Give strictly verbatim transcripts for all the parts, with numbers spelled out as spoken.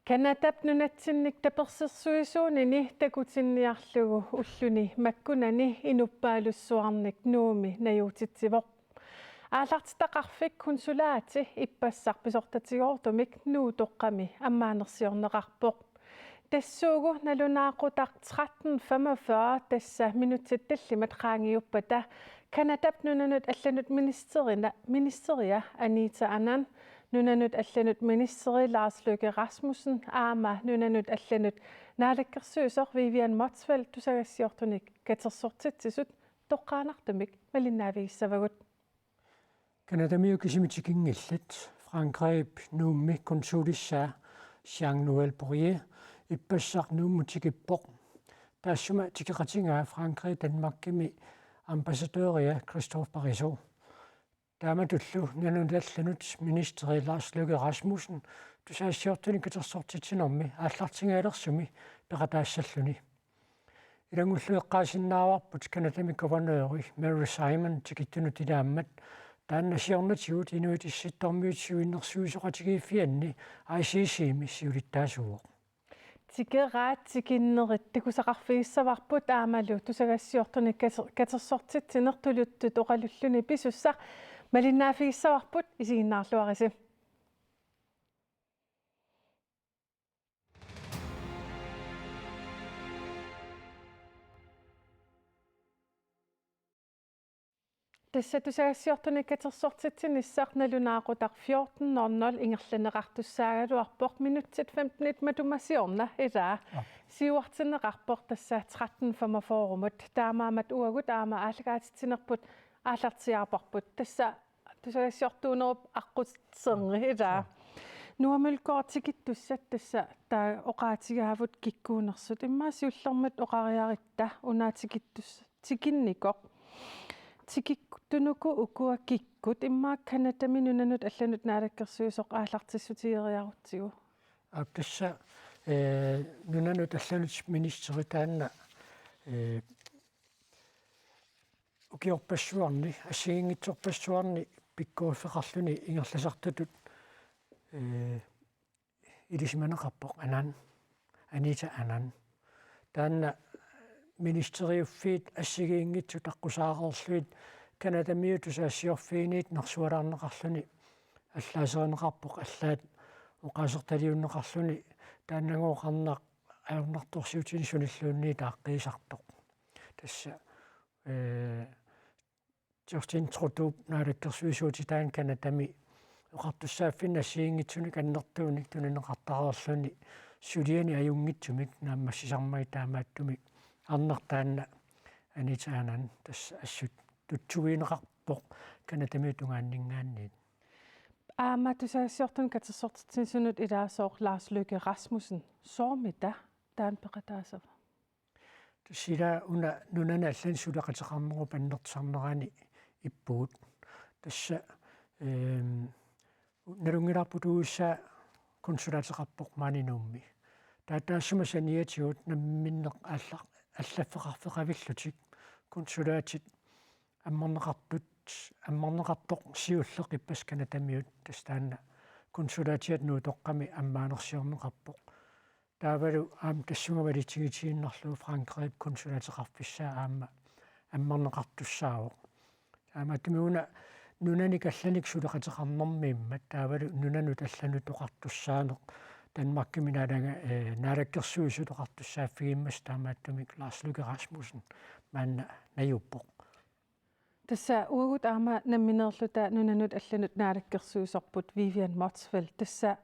Canadap nunatsinnik tapersersuisuunini takutinniarlugu ulluni makkunani inuppaalussuarnik Nuummi najuutitsivoq. Aallartitaqarfik konsulaati ippassaq pisortatigoortumik Nuutoqqami ammaanersiorneqarpoq. Tassuugu nalunaaqutaq tretten femogfyrre tassa minutsit tallimat qaangiuppata Canadap nunanut allanut ministerina, ministeria Anita Anand, nunanut allanut ministeri Lars Løkke Rasmussen aamma nunanut allanut naalakkersuisoq Vivian Motzfeldt tusagassiortunik katersortitsisut toqqaannartumik malinnaavigissavagut. Canadamiut kisimik tikinngillat. Frankrigip Nuummi konsulissaa Jean-Noël Bourrier ippassaq Nuummut tikippoq. Taassuma tikeqatigaa Frankrig Danmarkimi ambassadøria Christophe Parisot. Taamatullu nunanut allanut ministeri Lars Løkke Rasmussen tusagassiortunik katersortitsinermi aallartingaalersumi peqataassalluni. Ilanngullugu eqqaasinnaavarput Canadami guvernøri Mary Simon tikittunut ilaammat taanna siornatigut Inuit Issittormiut siunnersuisoqatigiiffianni I C C-mi siulittaasuuvoq. Tikeraat tikinnerit takusaqarfigissavarput aammalu tusagassiortunik kater-, katersortitsineq tuluttut oqalulluni pisussaq malinnaaffigissavarput, isiginnaarluarisi. Tassa tusagassiortunik katersortitsinissaq nalunaaqutaq fjorten nul nul ingerlanneqartussaagaluarpoq, minutsit femtenit matuma siorna ilaa. Aa. Siuartinneqarpoq tassa tretten femogfyrremut. Taamaammat uagut aamma aallakaatitsinerput aallartiaarparput. Tassa tusagassiortuunerup aqqutserni ilaa. Aa. Nuummilu tikittussat tassa taava oqaatigaavut kikkuunersut. Immaqa siullermik oqariarutta una tikittus-, tikinnikoq. Tikikkunuku ukua kikkut, immaqa Canadami nunanut allanut naalakkersuisoq aallartissutigeriarutsigu. Aap, tassa, eh, nunanut allanut ministeri taanna, eh, ukiorpassuarni, assigiinngitsorpassuarni pikkoriffeqarluni ingerlasartutut, eh, ilisimaneqarpoq Anand, Anita Anand. Taanna ministeriuffiit assigiinngitsut aqqusaareerlugit Canadamiut tusagassiorfiiniit nersualaarneqarluni allaaserineqarpoq, allaat oqaasertaliunneqarluni taannagooqarnaq ajornartorsiutinik sunilluunniit aaqqiisartoq. Tassa, eh, Justin Trudeaup naalakkersuisuutitaani Canadami oqartussaaffinni assigiinngitsunik annertuunik tunineqartareerluni suliani ajunngitsumik naammassisarmagit, taamaattumik arnaq taanna Anita Anand tassa assut tutsuineqarpoq Canadamiut tungaanninngaanniit. Aamma tusagassiortunik katersortitsisunut ilaasooq Lars Løkke Rasmussen. Soormita taanna peqataasava? Tassa ila una nunani allani suleqateqarnerup annertusarnerani ippugut. Tassa, ehm, nalunngilarput U S A konsulaateqarpoq maani Nuummi. Taava taassuma saniatigut namminneq alla-, allaffeqarfeqavillutik konsulaatit ammarneqartut, ammarneqartoq siulleq ippassaq Canadamiut, tassa taanna konsulaatiat Nuutoqqami ammaanersiorneqarpoq. Taavalu aamma tassunga malitsigiinnarlugu Frankrigip konsulaateqarfissaa aamma ammarneqartussaavoq. Taamaattumik una nunanik allanik suleqateqarnermiimmat taavalu nunanut allanut oqartussaaneq Danmarkimi naalaga-, eh, naalakkersuisut oqartussaaffigimmassa taamaattumik Lars Løkke Rasmussen maanna najuuppoq. Tassa uagut aamma nammineerluta nunanut allanut naalakkersuisorput Vivian Motzfeldt, tassa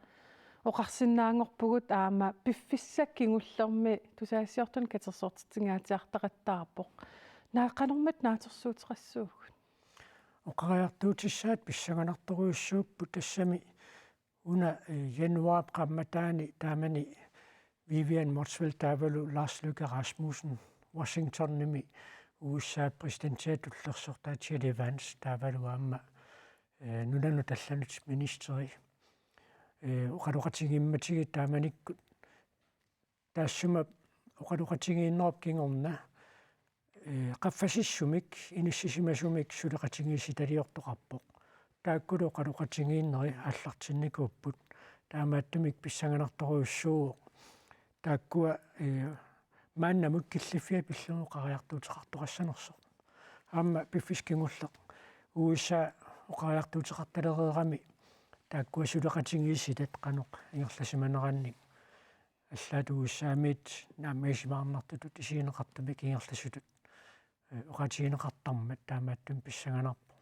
oqarsinnaanngorpugut aamma piffissaq kingullermi tusagassiortunik katersortitsingaatsiartaqattaarpoq. Naa-, qanormita naatsorsuuteqassuugut? Oqariartuutissaat pissanganartorujussuupput, tassami una, eh, januaarip qaammataani taamani Vivian Motzfeldt taavalu Lars Løkke Rasmussen Washingtonimi U S A-p præsidentiata tullersortaa J D Vance taavalu aamma, eh, nunanut allanut ministeri, eh, oqaloqatigiimmatigit taamanikkut taassuma oqaloqatigiinnerup kingorna, eh, qaffasissumik inissisimasumik suleqatigiissitaliortoqarpoq. Taakkulu oqaloqatigiinneri aallartinnikuupput. Taamaattumik pissanganartorujussuuvoq taakkua, eh, maannamut killiffiat pillugu oqariartuuteqartoqassanersoq. Aamma piffissaq kingulleq U S A oqariartuuteqartalereerami taakkua suleqatigiissitaat qanoq ingerlasimanerannik. Allaat U S A-miit naammagisimannartutut isigineqartumik ingerlasutut, eh, oqaatigineqartarmat taamaattumik pissanganarpoq.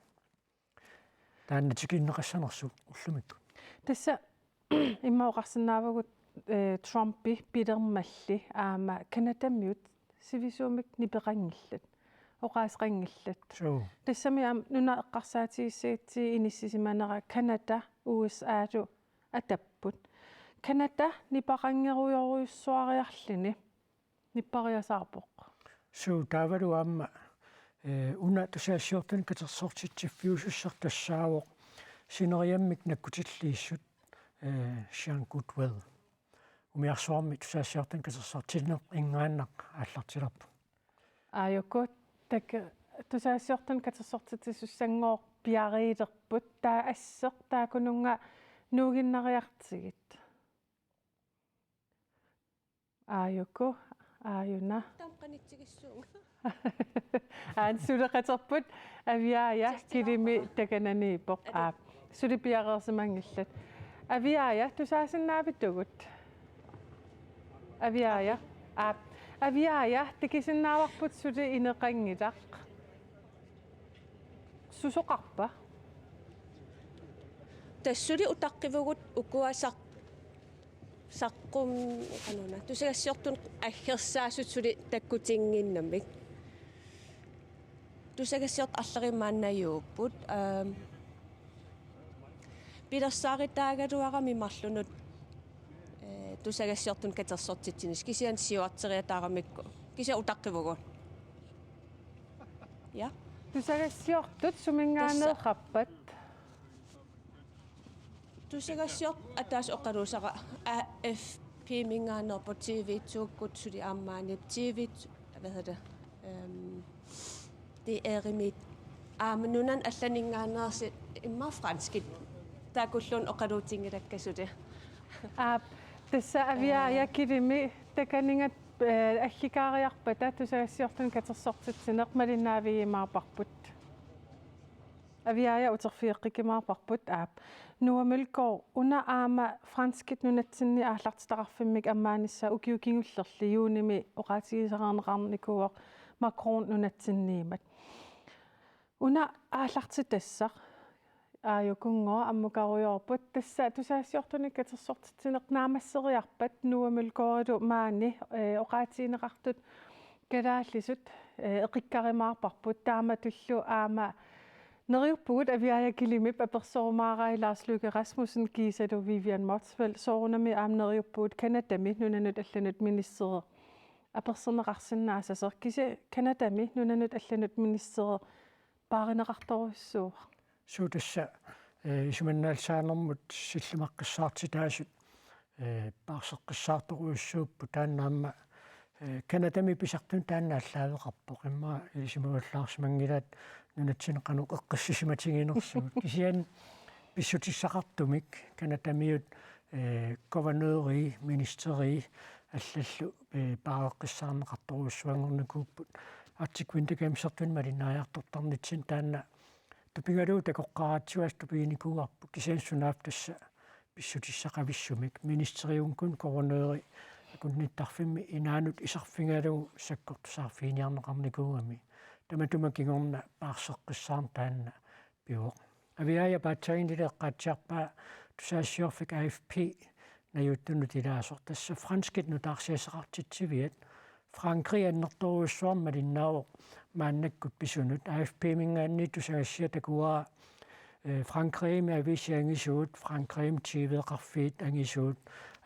Taanna tikinneqassanersoq ullumikkut. Tassa immaqa oqarsinnaavugut, eh, Trumpi pilermalli aamma Canadamiut sivisuumik nipeqanngillat, oqaaseqanngillat. Suu. Tassami aamma nunap eqqarsaatigissagatsigit inissisimanera Canada U S A-lu atapput. Canada nipeqanngerujorujussuariarluni nippariasaarpoq. Suu, taavalu aamma, eh, una tusagassiortunik katersortitsiffiusussaq tassaavoq sineriammik nakkutilliissut, eh, Jean Goodwell. Umiarsuarmi tusagassiortunik katersortinneq ingaannaq aallartilerpoq. Aajuku, tak-, tusagassiortunik katersortitsisussanngooq piareerput, taava asseq taakkununnga nuuginnariartigit. Aajuku, aajuna. Taama qanitsigissuunga. Aana suleqaterput, Aviaaja Justin Kilimi Aappa. Takananiippoq. Adu. Aap. Suli piareersimanngillat. Aviaaja, tusaasinnaavittugut? Aviaaja. Aap. Aviaaja, takusinnaavarput suli ineqanngilaq. Susoqarpa? Tassa suli utaqqivugut ukua saq-, saqqum-, qanoruna, tusagassiortunut aggersaasut suli takkutinnginnamik. Tusagassiortut arlallit maannajuupput, aam, pilersaarutaagaluarami marlunut, eh, tusagassiortunut katersortitsinissaq, kisianni siuarteriataaramikku. Kisianni utaqqivugut. Ja. Tusagassiortut suminngaanneeqarpat? Tusagassiortut ataaseq oqaluusara A F P-minngaanneerpoq, T V to-kkut suli aamma maani, T V to, hvad hedder det, øhm, D R-imiit aamma nunanut allaninngaanneersut immaqa franskit. Taakkuulluunniit oqaluutinngilakka suli. Aap, tassa Aviaaja Ee. Kilimi takaninnga, eh, allikaariarpata tusagassiortunut katersortitsineq malinnaavigiumaarparput. Aviaaja uterfigeqqikkumaarparput, aap. Noah Mølgaard, una aamma franskit nunatsinni aallartitaqarfimmik ammaanissaa ukiut kingullerni juunimi oqaatigisareerneqarnikuuvoq Macron nunatsinniimmat. Una aallartitassaq aajukunngooq ammukarujoorput, tassa tusagassiortunik katersortitsineq naammasseriarpat Noah Mølgaardilu maani, eh, oqaatigineqartut kalaallisut, eh, eqikkarumaarparput, taamatullu aamma neriuppugut Aviaaja Kilimip apersorumaaraai Lars Løkke Rasmussen kiisalu Vivian Motzfeldt, soorunami aamma neriuppugut Canadami nunanut allanut ministeri apersorneqarsinnaassasoq, kisianni Canadami nunanut allanut ministeri paarineqartorujussuuvoq. Suu, tassa, eh, isumannaallisaanermut sillimaqqissaartitaasut, eh, paarseqqissaartorujussuupput, taanna aamma, eh, Canadami pisartuni taanna aallaaveqarpoq. Immaqa ilisimagillaarsimanngilaat nunatsinni qanoq eqqissisimatiginersugut. Kisianni pissutissaqartumik Canadamiut, eh, guvernøri, ministeri allallu, eh, paareqqissaarneqartorujussuanngornikuupput. Arctic Winter Gamesertuni malinnaariartortarnitsinni taanna tupigalugu takoqqaaratsigu assut tupiginikuuarput, kisianni sunaaffa tassa pissutissaqavissumik. Ministeriunkun guvernøri akunnittarfimmi inaanut iserfigalugu sakkortusaarfiginiarneqarnikuugami. Tamatuma kingorna paarseqqissaarneq taanna pivoq. Aviaaja, paatsiaginnili eqqaatsiarpaa tusagassiorfik A F P najuuttunut ilaasoq. Tassa franskit nutaarsiassaqartitsiviat Frankrig annertoorujussuarmik malinnaavoq maannakkut pisunut. A F P-minngaanniit tusagassiaq takuara, eh, Frankrigimi aviisit angisuut, Frankrigimi T V-qarfiit angisuut.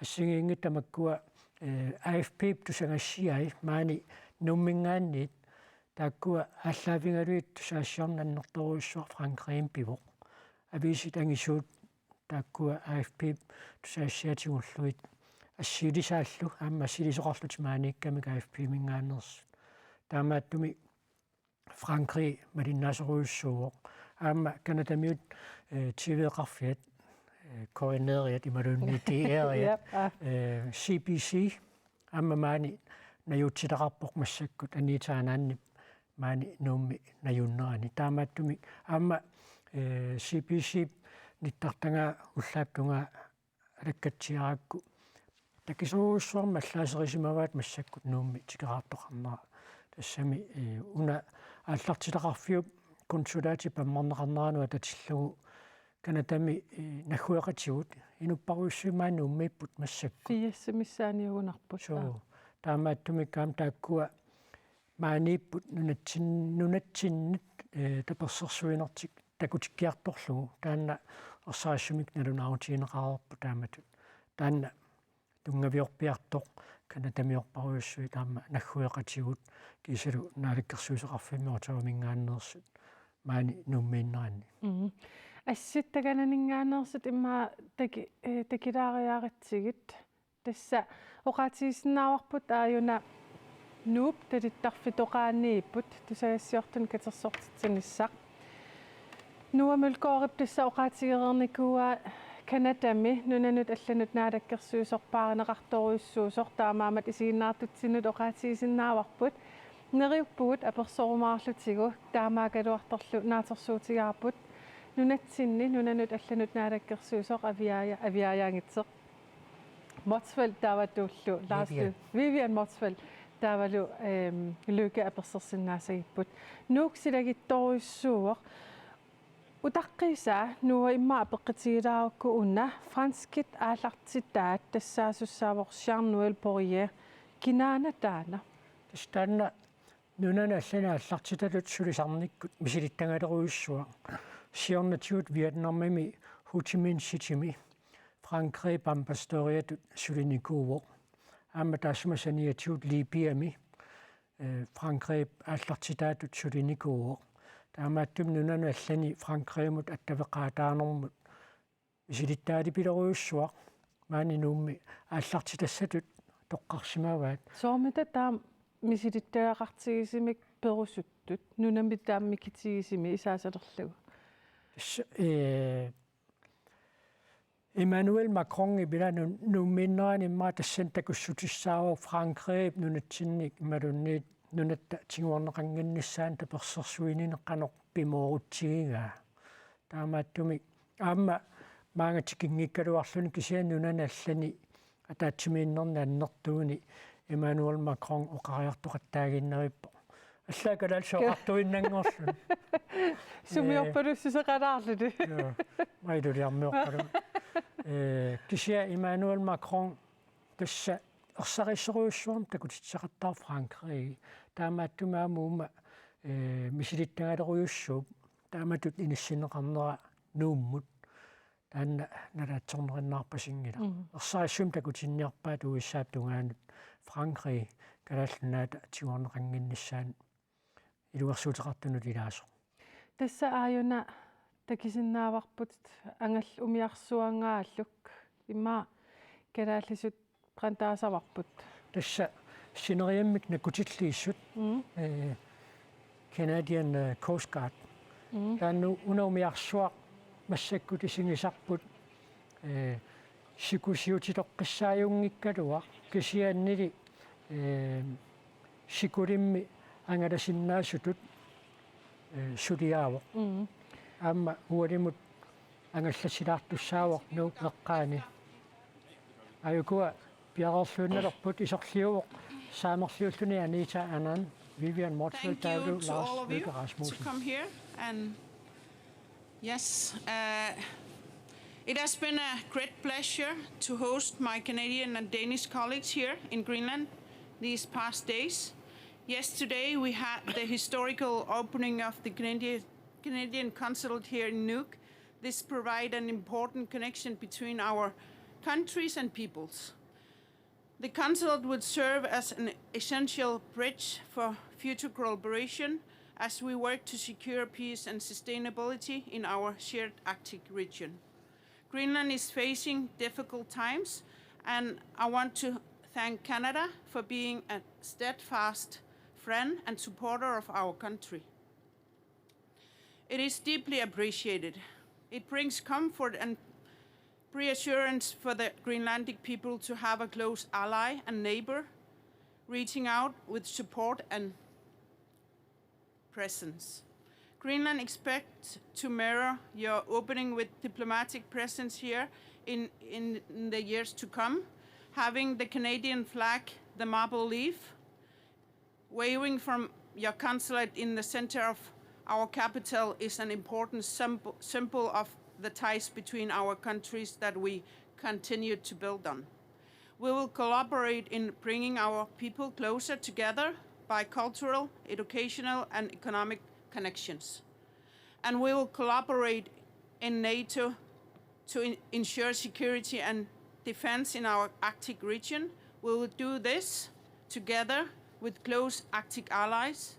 Assigiinngitsut tamakkua, eh, A F P-p tusagassiai maani Nuumminngaanniit, taakkua aallaavigalugit tusagassiorneq annertoorujussuaq Frankrigimi pivoq. Aviisit angisuut taakkua A F P-p tusagassiaat tigullugit assilisaallu aamma assilisoqarlutik maaniikkamik A F P-minngaanneersut. Taamaattumik Frankrig malinnaasorujussuuvoq. Aamma Canadamiut, eh, T V-qarfiat eh, K N R-iat imaluunniit D R-iat, Yep, ah. eh, C B C, aamma maani najuutsitaqarpoq massakkut Anita Ananip maani Nuummi najuunnerani. Taamaattumik aamma, eh, C B C nittartagaa ullaap tungaa alakkatsiarakku takisoorujussuarmik allaaserisimavaat massakkut Nuummi tikeraartoqarnera. Tassami, eh, una aallartitaqarfiup konsulaatip ammarneqarneranut atatillugu Canadami, eh, naggueqatigut inupparujussuit maani Nuummiipput massakkut. Fiassi missaaniugunarput. Suu, taamaattumik aamma taakkua maaniipput nunatsin-, nunatsinnut, eh, tapersersuinertik takutikkiartorlugu. Taanna ersarissumik nalunaarutigineqareerpoq taamatut. Taanna tunngaviorpiartoq, Canadamiorparujussuit aamma naggueqatigut kiisalu Naalakkersuisoqarfimmi Ottawaminngaanneersut maani Nuummiinneranni. Mm. Assit Takananinngaanneersut immaqa taki-, eh, takilaariaratsigit. Tassa oqaatigisinnaavarput aajuna Nuup talittarfitoqaaniipput tusagassiortunik katersortitsinissaq. Noah Mølgaardip tassa oqaatigereernikuuaa Canadami nunanut allanut naalakkersuisoq paarineqartorujussuusoq, taamaammat isiginnaartutsinnut oqaatigisinnaavarput. Neriuppugut apersorumaarlutigu, taamaakkaluartorlu naatsorsuutigaarput nunatsinni nunanut allanut naalakkersuisoq Aviaaja-, Aviaajaanngitsoq Motzfeldt taavatuullu Lars Vivian. Lu-, Vivian Motzfeldt taavalu, ehm, Lykke apersorsinnaasagipput. Nuuk silagittorujussuuvoq. Utaqqiisaa Noah immaqa apeqqutigilaarukku una franskit aallartitaat tassaasussaavoq Jean-Noël Poirier. Kinaana taanna? Tassa taanna nunanut allanut aallartitatut sulisarnikkut misilittagalerujussuaq. Siornatigut Vietnamimi Ho Chi Minh Citymi Frankrigip ambassadøriatut sulinikuuvoq. Aamma taassuma saniatigut Libyami, eh, Frankrigip aallartitaatut sulinikuuvoq. Taamaattumik nunanut allani Frankrigimut attaveqaataanermut misilittaalipilerujussuaq maani Nuummi aallartitassatut toqqarsimavaat. Soormita taama misilittagaqartigisumik perusuttut, nunami taama mikitigisumik isaasalerlugu? Tassa, eh, Emmanuel Macronip ila Nu-, Nuummiinnerani immaqa tassani takussutissaavoq Frankrigip nunatsinnik imaluunniit nunatta tiguarneqannginnissaanut tapersersuinini qanoq pimoorutsigigaa. Taamaattumik aamma maanga tikinngikkaluarluni kisianni nunani allani ataatsimiinnerni annertuuni Emmanuel Macron oqariartoqattaaginnarippoq. Allaat kalaallisut oqartuinnanngorluni. Sumiorpalussuseqalaarlutik. Joo, mailuliarmiorpalun. Eh, kisianni Emmanuel Macron tassa ersarissorujussuarmik takutitseqattaarpoq Frankrigi. Taamaattumik aamma uuma, eh, misilittagalerujussuup taamatut inissinneqarnera Nuummut. Taanna nalaatsornerinnaarpasinngilaq. Mm. Ersarissumik takutinniarpaat U S A-p tungaanut Frankrig Kalaallit Nunaata tiguarneqannginnissaanut iluarsuuteqartunut ilaasoq. Tassa aajuna takusinnaavarput angallat umiarsuangaalluk immaqa kalaallisut qanitaasavarput. Tassa sineriammik nakutilliissut, Mm. eh, Canadian, eh, Coast Guard. Mm. Taanna una umiarsuaq massakkut isigisarput, eh, sikusiutitoqqissaajunngikkaluaq kisiannili, eh, sikulimmi angalasinnaasutut, eh, suliaavoq. Mm. Aamma ualimut angallatsilaartussaavoq Nuup eqqaani. Aajukua piareerluinnalerput isorliuvoq saamerliulluni Anita Anand, Vivian Motzfeldt, Thank you taavalu to all Lars of you Løkke to Rasmussen. Come here and yes, uh, it has been a great pleasure to host my Canadian and Danish colleagues here in Greenland these past days. Yesterday we had the historical opening of the Canadian, Canadian consulate here in Nuuk. This provides an important connection between our countries and peoples. The consulate will serve as an essential bridge for future collaboration as we work to secure peace and sustainability in our shared Arctic region. Greenland is facing difficult times, and I want to thank Canada for being a steadfast friend and supporter of our country. It is deeply appreciated. It brings comfort and Reassurance for the Greenlandic people to have a close ally and neighbor, reaching out with support and presence. Greenland expects to mirror your opening with diplomatic presence here in, in the years to come, having the Canadian flag, the maple leaf, waving from your consulate in the center of our capital is an important symbol, symbol of the ties between our countries that we continue to build on. We will collaborate in bringing our people closer together by cultural, educational, and economic connections. And we will collaborate in NATO to en-, ensure security and defense in our Arctic region. We will do this together with close Arctic allies.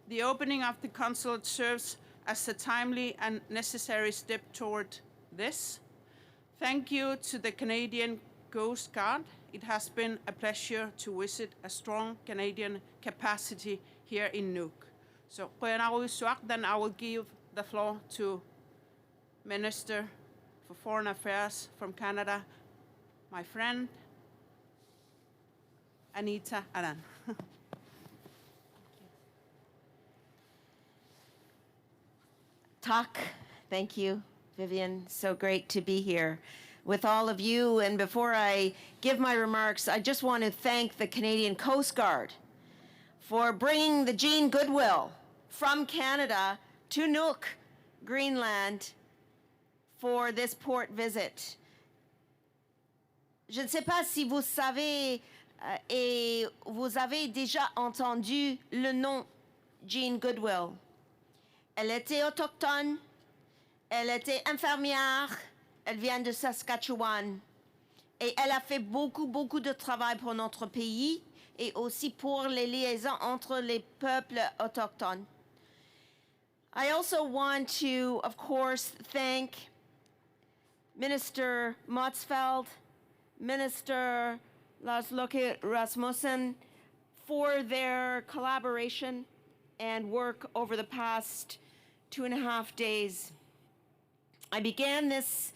The opening of the consulate serves as a timely and necessary step toward this. Thank you to the Canadian Coast Guard. It has been a pleasure to visit a strong Canadian capacity here in Nuuk. So, qujanarujussuaq, then I will give the floor to Minister for Foreign Affairs from Canada, my friend, Anita Anand. Tak, thank you, Vivian. So great to be here with all of you. And before I give my remarks, I just want to thank the Canadian Coast Guard for bringing the Jean Goodwill from Canada to Nuuk, Greenland, for this port visit. Je ne sais pas si vous savez euh, et vous avez déjà entendu le nom Jean Goodwill. Elle était autochtone, elle était infirmière, elle vient de Saskatchewan. Et elle a fait beaucoup, beaucoup de travail pour notre pays et aussi pour les liaisons entre les peuples autochtones. I also want to, of course, thank Minister Motzfeldt, Minister Lars Løkke Rasmussen for their collaboration and work over the past two and a half days. I began this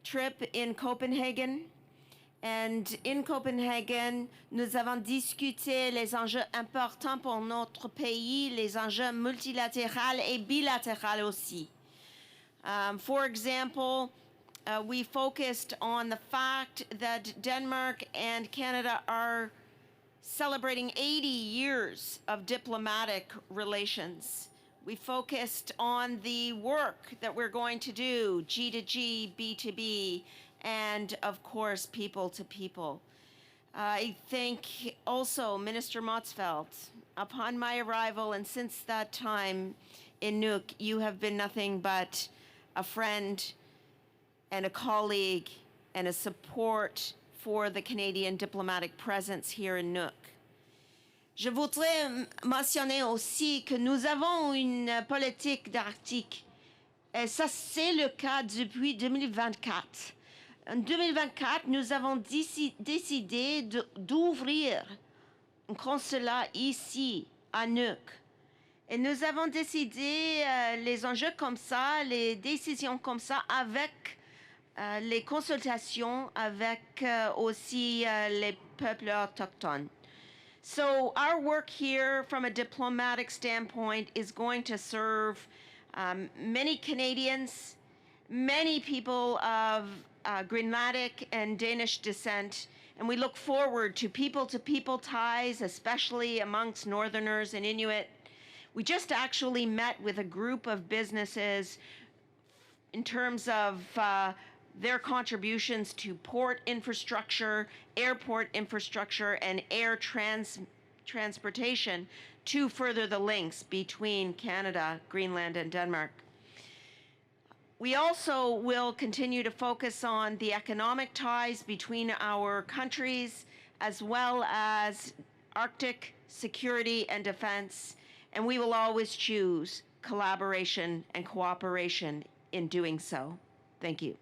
trip in Copenhagen, and in Copenhagen, nous avons discuté les enjeux importants pour notre pays, les enjeux multilatéraux et bilatéraux aussi. Um, for example, uh, we focused on the fact that Denmark and Canada are celebrating eighty years of diplomatic relations. We focused on the work that we're going to do, G to G, B to B, and of course, people to people. I thank also Minister Motzfeldt. Upon my arrival, and since that time in Nuuk, you have been nothing but a friend and a colleague and a support for the Canadian diplomatic presence here in Nuuk. Je voudrais mentionner aussi que nous avons une politique d'Arctique. Et ça, c'est le cas depuis deux mille vingt-quatre. En deux mille vingt-quatre, nous avons déci- décidé de- d'ouvrir un consulat ici, à Nuuk. Et nous avons décidé euh, les enjeux comme ça, les décisions comme ça avec euh, les consultations avec euh, aussi euh, les peuples autochtones. So our work here from a diplomatic standpoint is going to serve um, many Canadians, many people of uh, Greenlandic and Danish descent, and we look forward to people-to-people ties, especially amongst Northerners and Inuit. We just actually met with a group of businesses in terms of uh, their contributions to port infrastructure, airport infrastructure, and air trans- transportation to further the links between Canada, Greenland, and Denmark. We also will continue to focus on the economic ties between our countries, as well as Arctic security and defense, and we will always choose collaboration and cooperation in doing so. Thank you.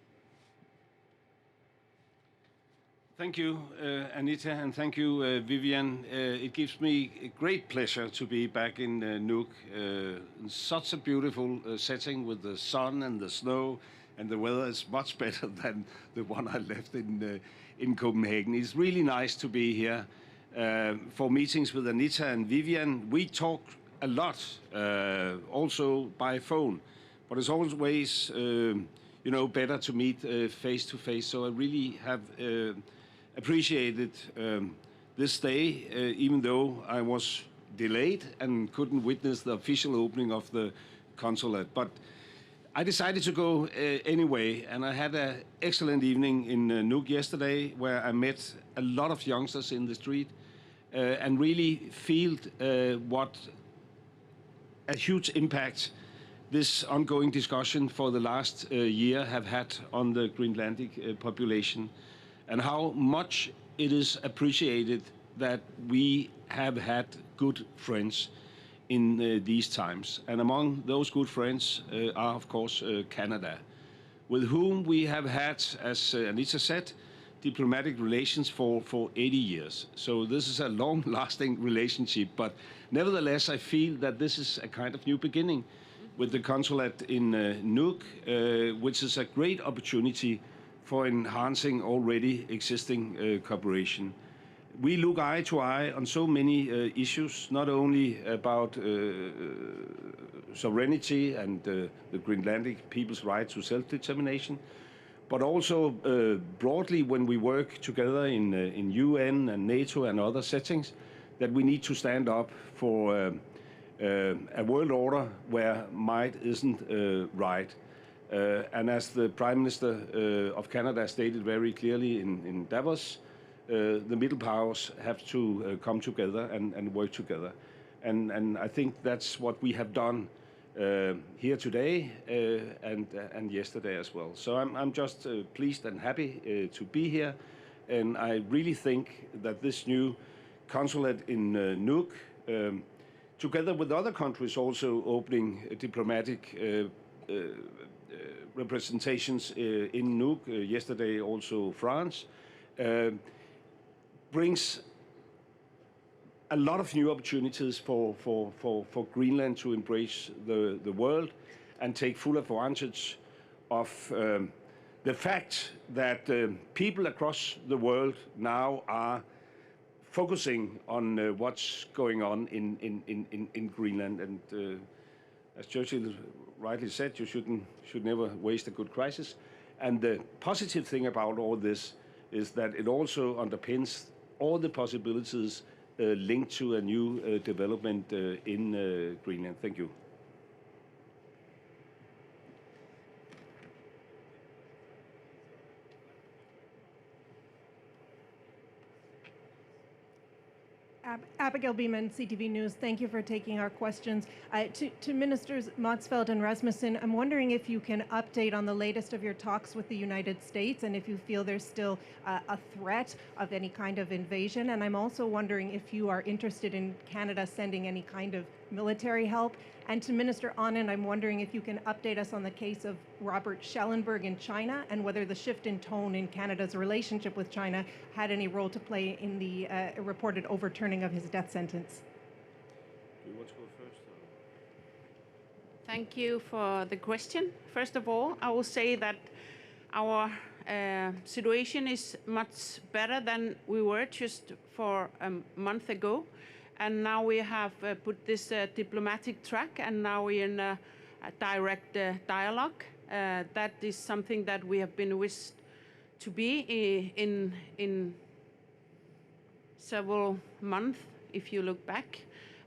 Thank you, uh, Anita, and thank you, uh, Vivian. Uh, it gives me a great pleasure to be back in uh, Nuuk, uh, in such a beautiful uh, setting with the sun and the snow and the weather is much better than the one I left in, uh, in Copenhagen. It's really nice to be here, uh, for meetings with Anita and Vivian. We talk a lot, uh, also by phone, but it's always, um, you know, better to meet, uh, face to face. So I really have, uh, appreciated, um, this day, uh, even though I was delayed and couldn't witness the official opening of the consulate. But I decided to go, uh, anyway, and I had an excellent evening in, uh, Nuuk yesterday, where I met a lot of youngsters in the street, uh, and really felt, uh, what a huge impact this ongoing discussion for the last, uh, year have had on the Greenlandic, uh, population, and how much it is appreciated that we have had good friends in, uh, these times. And among those good friends, uh, are, of course, uh, Canada, with whom we have had, as, uh, Anita said, diplomatic relations for, for eighty years. So this is a long-lasting relationship, but nevertheless, I feel that this is a kind of new beginning with the consulate in, uh, Nuuk, uh, which is a great opportunity for enhancing already existing, uh, cooperation. We look eye to eye on so many, uh, issues, not only about, uh, sovereignty and, uh, the Greenlandic people's right to self-determination, but also, uh, broadly when we work together in, uh, in U N and NATO and other settings, that we need to stand up for, uh, uh, a world order where might isn't, uh, right. Uh, and as the Prime Minister, uh, of Canada stated very clearly in, in Davos, uh, the middle powers have to, uh, come together and, and work together. And, and I think that's what we have done, uh, here today, uh, and, uh, and yesterday as well. So I'm, I'm just, uh, pleased and happy, uh, to be here. And I really think that this new consulate in, uh, Nuuk, um, together with other countries also opening, uh, diplomatic, uh, uh, uh, representations, uh, in Nuuk, uh, yesterday also France, uh, brings a lot of new opportunities for, for, for, for Greenland to embrace the, the world and take full advantage of, um, the fact that, um, people across the world now are focusing on, uh, what's going on in, in, in, in, in Greenland. And, uh, as Churchill rightly said, you shouldn't, should never waste a good crisis. And the positive thing about all this is that it also underpins all the possibilities, uh, linked to a new, uh, development, uh, in, uh, Greenland. Thank you. Ab- Abigail Bimman, C T V News, thank you for taking our questions. Uh, to, to Ministers Motzfeldt and Rasmussen, I'm wondering if you can update on the latest of your talks with the United States and if you feel there's still uh, a threat of any kind of invasion. And I'm also wondering if you are interested in Canada sending any kind of military help. And to Minister Aanen, I'm wondering if you can update us on the case of Robert Schellenberg in China and whether the shift in tone in Canada's relationship with China had any role to play in the uh, reported overturning of his death sentence. Do you want to go first? Thank you for the question. First of all, I will say that our uh, situation is much better than we were just for a month ago. And now we have uh, put this uh, diplomatic track, and now we're in a, a direct uh, dialogue. Uh, that is something that we have been wished to be i- in in several months, if you look back.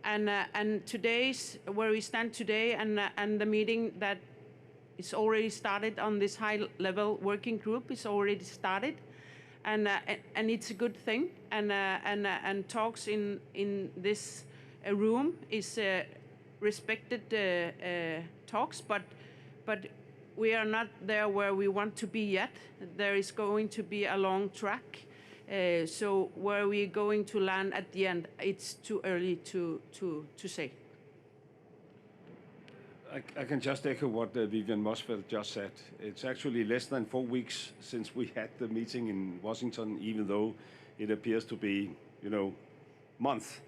And uh, and today's where we stand today, and uh, and the meeting that is already started on this high level working group is already started, and uh, a- and it's a good thing. And uh, and uh, and talks in in this uh, room is uh, respected uh, uh, talks, but but we are not there where we want to be yet. There is going to be a long track. Uh, so where we're going to land at the end, it's too early to to to say. I, I can just echo what uh, Vivian Motzfeldt just said. It's actually less than four weeks since we had the meeting in Washington, even though it appears to be, you know, months.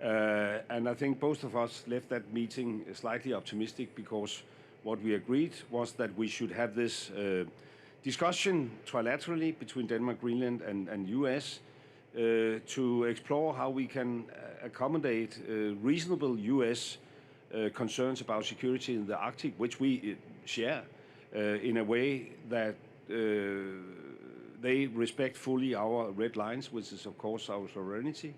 Uh, and I think both of us left that meeting slightly optimistic because What we agreed was that we should have this uh, discussion trilaterally between Denmark, Greenland, and, and U S uh, to explore how we can uh, accommodate uh, reasonable U S uh, concerns about security in the Arctic, which we uh, share uh, in a way that uh, they respect fully our red lines, which is, of course, our sovereignty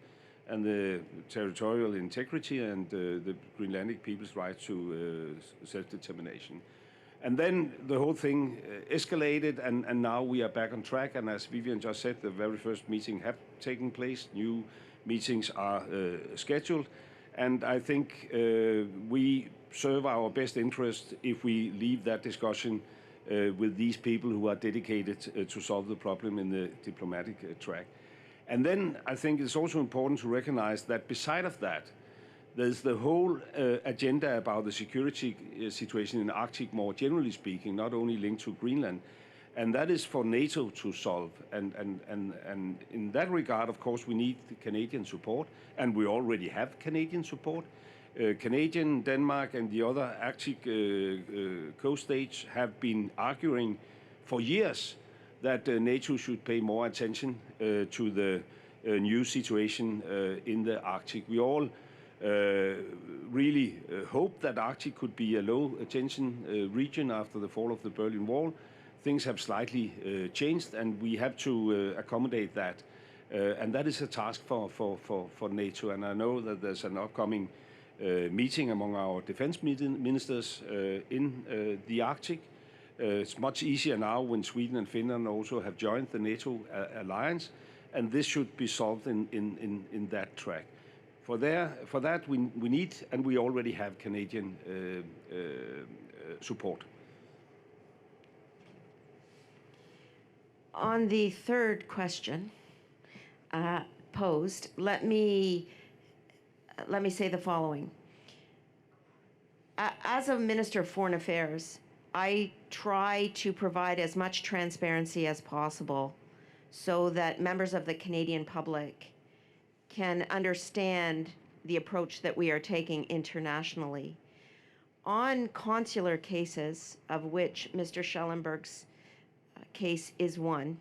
and the territorial integrity and uh, the Greenlandic people's right to uh, self-determination. And then the whole thing uh, escalated, and, and now we are back on track. And as Vivian just said, the very first meeting have taken place. New meetings are uh, scheduled. And I think uh, we serve our best interest if we leave that discussion uh, with these people who are dedicated uh, to solve the problem in the diplomatic uh, track. And then I think it's also important to recognize that beside of that, there's the whole uh, agenda about the security uh, situation in Arctic, more generally speaking, not only linked to Greenland. And that is for NATO to solve. And, and, and, and in that regard, of course, we need Canadian support, and we already have Canadian support. Uh, Canadian, Denmark, and the other Arctic uh, uh, coast states have been arguing for years that uh, NATO should pay more attention uh, to the uh, new situation uh, in the Arctic. We all uh, really uh, hope that Arctic could be a low tension uh, region after the fall of the Berlin Wall. Things have slightly uh, changed, and we have to uh, accommodate that. Uh, and that is a task for, for, for, for NATO. And I know that there's an upcoming uh, meeting among our defense meeting ministers uh, in uh, the Arctic. Uh, it's much easier now when Sweden and Finland also have joined the NATO uh, alliance, and this should be solved in, in, in, in that track. For, there, for that, we, we need, and we already have Canadian uh, uh, uh, support. On the third question uh, posed, let me let me say the following. A- As a Minister of Foreign Affairs, I try to provide as much transparency as possible so that members of the Canadian public can understand the approach that we are taking internationally. On consular cases, of which Mister Schellenberg's uh, case is one,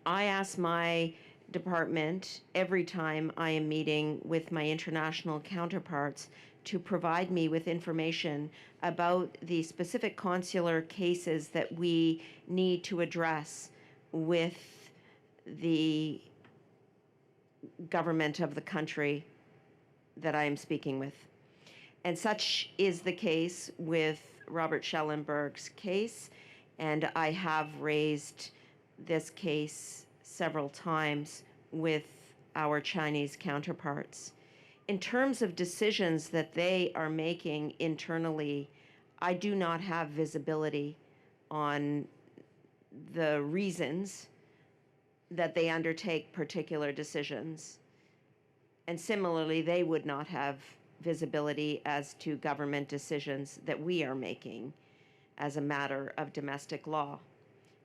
I ask my department every time I am meeting with my international counterparts to provide me with information about the specific consular cases that we need to address with the government of the country that I am speaking with. And such is the case with Robert Schellenberg's case, and I have raised this case several times with our Chinese counterparts. In terms of decisions that they are making internally, I do not have visibility on the reasons that they undertake particular decisions. And similarly, they would not have visibility as to government decisions that we are making as a matter of domestic law.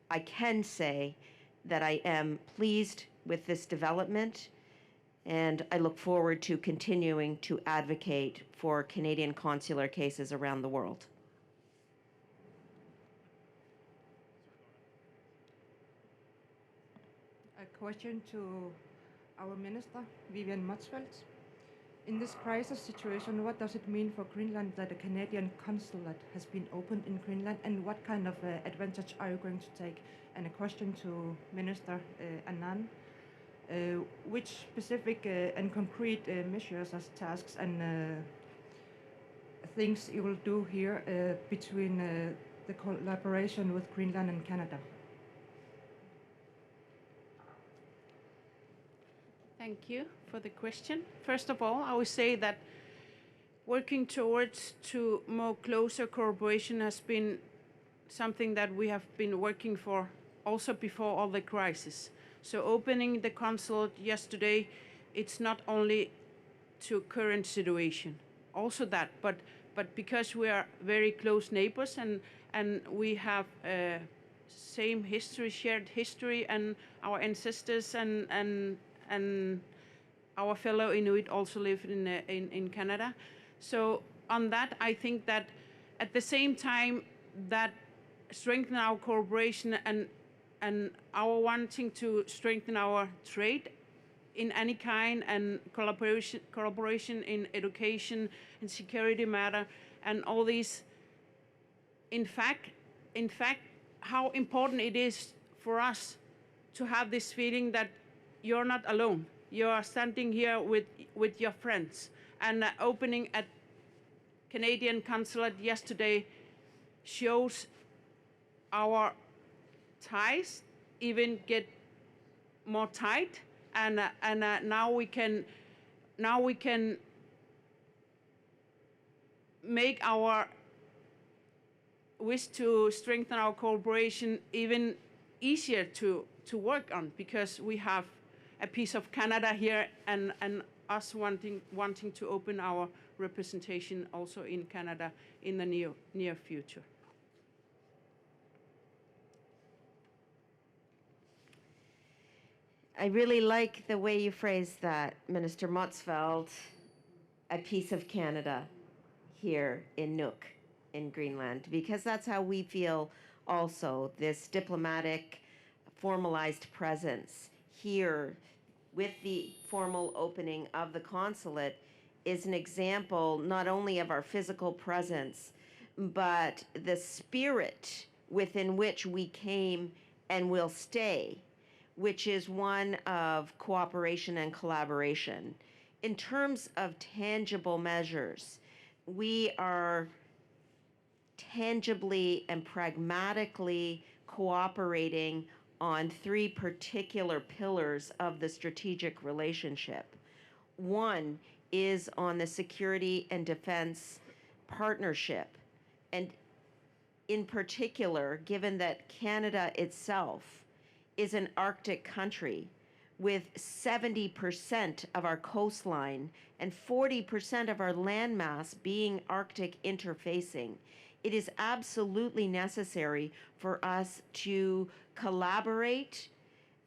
I can say that I am pleased with this development, and I look forward to continuing to advocate for Canadian consular cases around the world. A question to our minister, Vivian Motzfeldt. In this crisis situation, what does it mean for Greenland that a Canadian consulate has been opened in Greenland, and what kind of uh, advantage are you going to take? And a question to Minister uh, Anand. Uh, which specific uh, and concrete uh, measures as tasks and uh, things you will do here uh, between uh, the collaboration with Greenland and Canada? Thank you for the question. First of all, I would say that working towards to more closer cooperation has been something that we have been working for also before all the crisis. So opening the consulate yesterday, it's not only to current situation, also that, but but because we are very close neighbors and and we have uh, same history, shared history, and our ancestors and and and our fellow Inuit also live in uh, in in Canada. So on that, I think that At the same time, that strengthen our cooperation and and our wanting to strengthen our trade in any kind and collaboration collaboration in education and security matter and all these. In fact, in fact, how important it is for us to have this feeling that you're not alone. You are standing here with with your friends and uh, opening at Canadian consulate yesterday shows our ties even get more tight, and uh, and uh, now we can now we can make our wish to strengthen our cooperation even easier to to work on, because we have a piece of Canada here and and us wanting wanting to open our representation also in Canada in the near near future. I really like the way you phrased that, Minister Motzfeldt, a piece of Canada here in Nuuk, in Greenland, because that's how we feel also, this diplomatic, formalized presence here with the formal opening of the consulate is an example not only of our physical presence, but the spirit within which we came and will stay, which is one of cooperation and collaboration. In terms of tangible measures, we are tangibly and pragmatically cooperating on three particular pillars of the strategic relationship. One is on the security and defense partnership, and in particular, given that Canada itself is an Arctic country with seventy percent of our coastline and forty percent of our landmass being Arctic interfacing, it is absolutely necessary for us to collaborate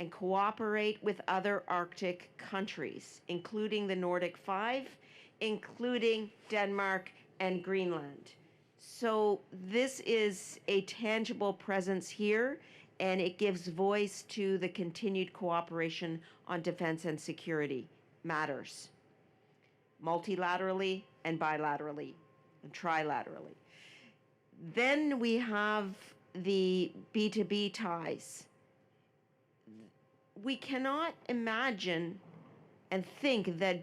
and cooperate with other Arctic countries, including the Nordic Five, including Denmark and Greenland. So this is a tangible presence here, and it gives voice to the continued cooperation on defense and security matters, multilaterally and bilaterally and trilaterally. Then we have the B two B ties. We cannot imagine and think that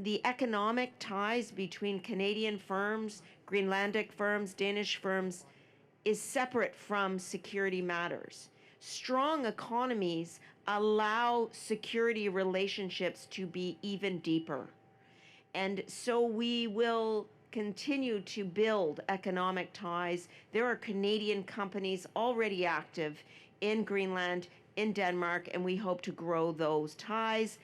the economic ties between Canadian firms, Greenlandic firms, Danish firms is separate from security matters. Strong economies allow security relationships to be even deeper. And so we will continue to build economic ties. There are Canadian companies already active in Greenland, in Denmark, and we hope to grow those ties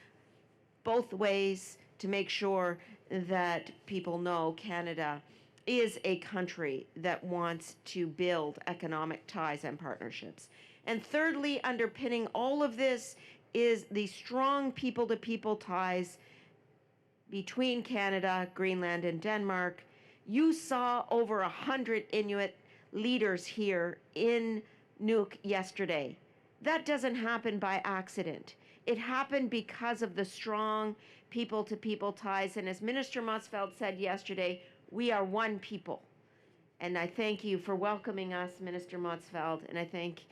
both ways to make sure that people know Canada is a country that wants to build economic ties and partnerships. And thirdly, underpinning all of this is the strong people-to-people ties between Canada, Greenland, and Denmark. You saw over a hundred Inuit leaders here in Nuuk yesterday. That doesn't happen by accident. It happened because of the strong people-to-people ties. And as Minister Motzfeldt said yesterday, we are one people. And I thank you for welcoming us, Minister Motzfeldt, and I thank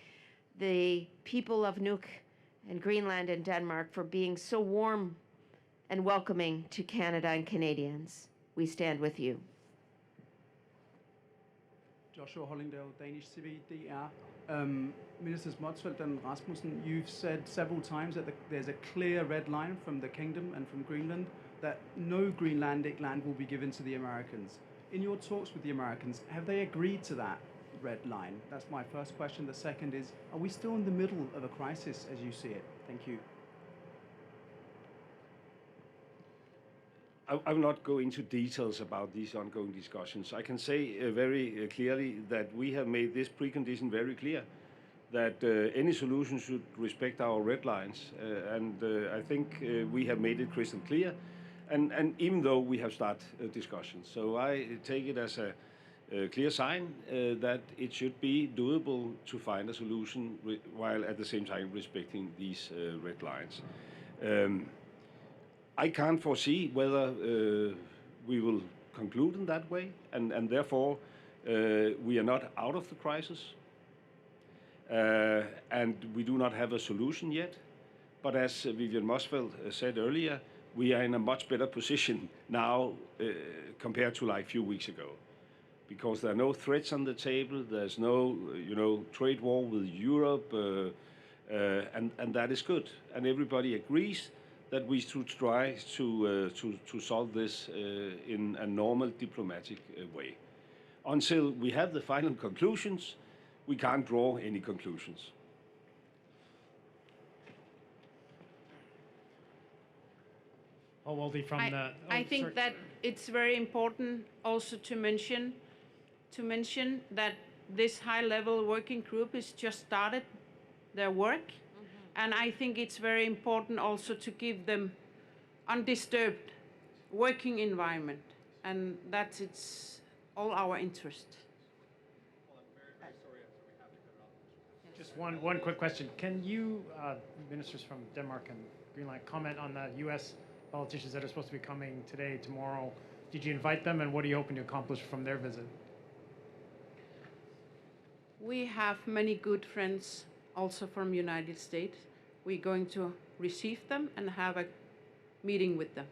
the people of Nuuk and Greenland and Denmark for being so warm and welcoming to Canada and Canadians. We stand with you. Joshua Hollingdale, Danish T V, D R. Um, Minister Motzfeldt and Rasmussen, you've said several times that the, there's a clear red line from the kingdom and from Greenland that no Greenlandic land will be given to the Americans. In your talks with the Americans, have they agreed to that red line? That's my first question. The second is, are we still in the middle of a crisis as you see it? Thank you. I, I will not go into details about these ongoing discussions. I can say uh, very uh, clearly that we have made this precondition very clear, that uh, any solution should respect our red lines, uh, and uh, I think uh, we have made it crystal clear, and, and even though we have started uh, discussions. So I take it as a, A clear sign uh, that it should be doable to find a solution re- while at the same time respecting these uh, red lines. Um, I can't foresee whether uh, we will conclude in that way, and, and therefore uh, we are not out of the crisis. Uh, and we do not have a solution yet. But as uh, Vivian Motzfeldt uh, said earlier, we are in a much better position now uh, compared to like a few weeks ago, because there are no threats on the table. There's no, uh, you know, trade war with Europe, uh, uh, and, and that is good. And everybody agrees that we should try to, uh, to, to solve this uh, in a normal diplomatic uh, way. Until we have the final conclusions, we can't draw any conclusions. Paul Wolde from I, the. I Oh, think sorry. That it's very important also to mention to mention that this high-level working group has just started their work, and I think it's very important also to give them undisturbed working environment, and that's it's all our interest. Just one, one quick question. Can you, uh, ministers from Denmark and Greenland, comment on the U S politicians that are supposed to be coming today, tomorrow? Did you invite them, and what are you hoping to accomplish from their visit? We have many good friends also from United States. We're going to receive them and have a meeting with them.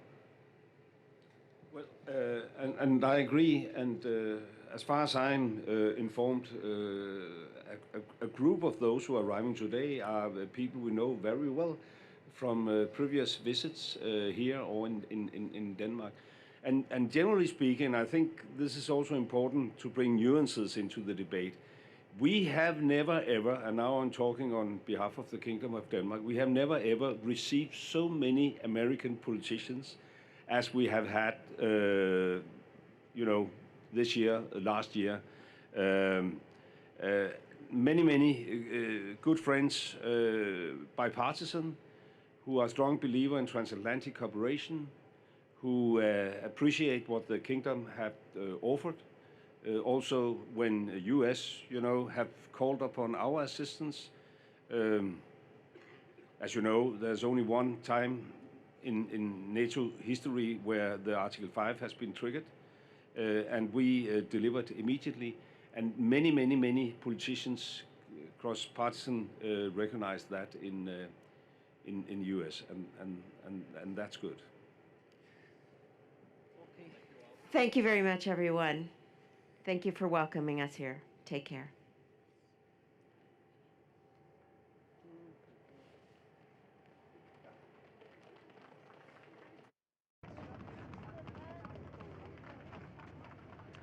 Well, uh, and, and I agree. And uh, as far as I'm uh, informed, uh, a, a, a group of those who are arriving today are uh, people we know very well from uh, previous visits uh, here or in, in, in, in Denmark. And, and generally speaking, I think this is also important to bring nuances into the debate. We have never ever, and now I'm talking on behalf of the Kingdom of Denmark, we have never ever received so many American politicians as we have had, uh, you know, this year, uh, last year. Um, uh, many, many uh, good friends, uh, bipartisan, who are strong believer in transatlantic cooperation, who uh, appreciate what the kingdom have uh, offered. Uh, also, when U S, you know, have called upon our assistance, um, as you know, there's only one time in, in NATO history where the Article five has been triggered, uh, and we uh, delivered immediately. And many, many, many politicians, uh, cross-partisan, uh, recognize that in, uh, in, in U S, and, and, and, and that's good. Thank you very much, everyone. Thank you for welcoming us here. Take care.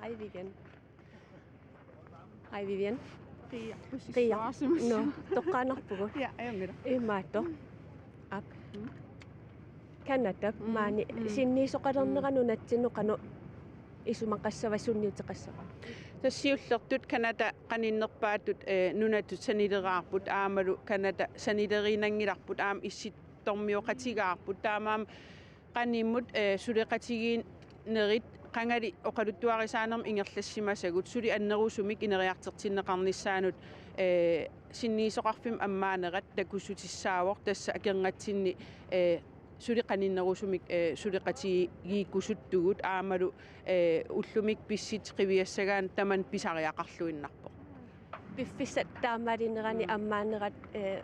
Hi, Vivian. Hi, Vivian. Qia. Qia. No, toqqaannarpugut. Ja, ajunngilaq. Imaattoq. Aap. Canada, mm, maani, mm, sinniisoqalerneq, mm, nunatsinnut qanoq isumaqassava, sunniuteqassava? Tassa siullertut Canada qaninnerpaatut, eh, nunatut sanileraarput, aammalu Canada sanileriinnanngilarput, aamma issittormioqatigaarput, taamaammat qanimut, eh, suleqatigiinnerit qangali oqaluttuarisaanermut ingerlassimasagut, suli annerusumik ineriartortinneqarnissaanut, eh, sinniisoqarfimmut ammaanerat takussutissaavoq, tassa akornatsinni, eh, suli qaninnerusumik, eh, suleqatigiikkusuttugut, aammalu, eh, ullumikkut pissutsit qiviassagaanni tamanna pisariaqarluinnarpoq. Piffissap taamaalinerani, mm, ammaanerat, eh,